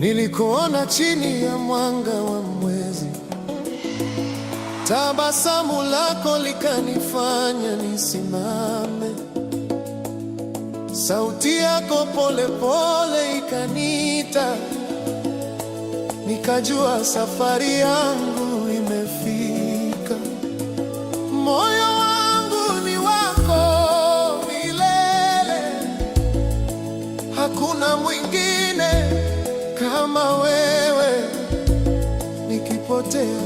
Nilikuona chini ya mwanga wa mwezi, tabasamu lako likanifanya nisimame. Sauti yako pole pole ikaniita, nikajua safari yangu imefika. Moyo wangu ni wako milele, hakuna mwingine kama wewe. Nikipotea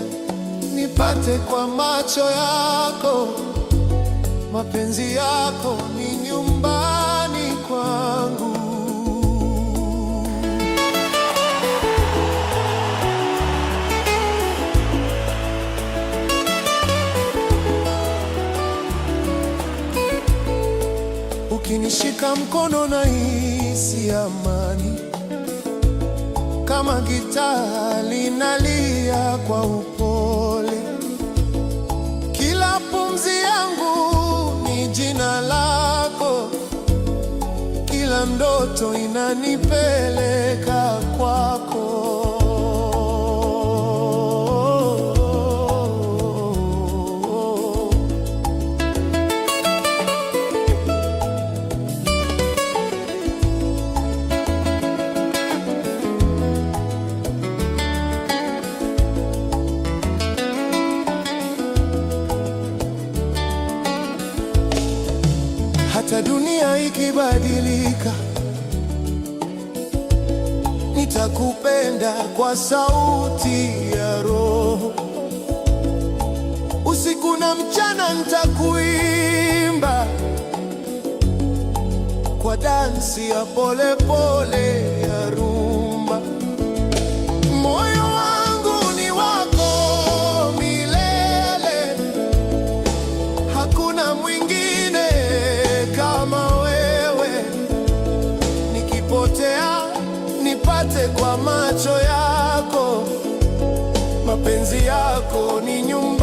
nipate kwa macho yako, mapenzi yako ni nyumbani kwangu. Ukinishika mkono nahisi amani, kama gitaa linalia kwa upole. Kila pumzi yangu ni jina lako, kila ndoto inanipeleka kwako. Hata dunia ikibadilika, nitakupenda kwa sauti ya roho. Usiku na mchana nitakuimba kwa dansi ya pole pole ya rumba. Moyo wangu ni wako milele, hakuna mwingine kama wewe. Nikipotea nipate kwa macho yako, mapenzi yako ni nyumbani.